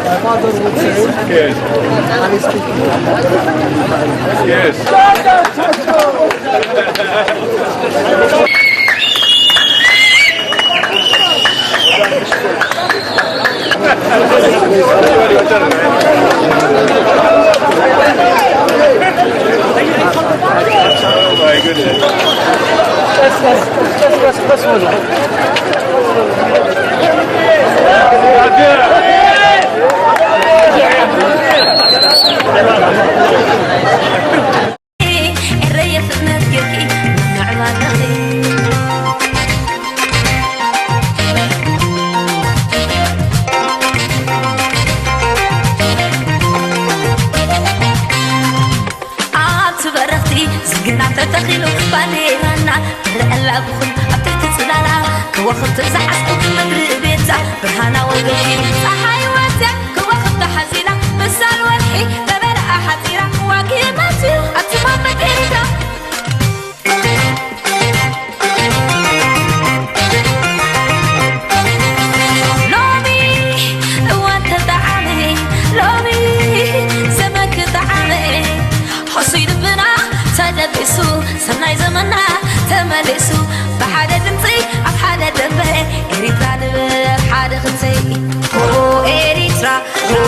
My father would say, yes. Yes. ኣብቲ በረኽቲ ዝግና ተተኺሉ ባንዴራና ትረአ ኣላ ብኹሉ ኣብ ትሕቲ ጽላላ ከዋኽብቲ ዝሓዝኩ ምድሪ ቤታ ብርሃና ወገሺ ጸሓይ ወፅያ ከዋኽብቲ ሓዚላ ምሳል ወርሒ ነበረ ኣሓፂራ ዋጊ መፅዩ ኣብቲ ማመዴታ ሎሚ እዋን ተጣዓመ ሎሚ ዘመን ክጣዓመ ሕሱይ ልብና ተደቂሱ ሰናይ ዘመና ተመሊሱ ብሓደ ድምፂ ኣብ ሓደ ደንበ ኤሪትራ ንበል ሓደ ክንሰይ ኦ ኤሪትራ ኦ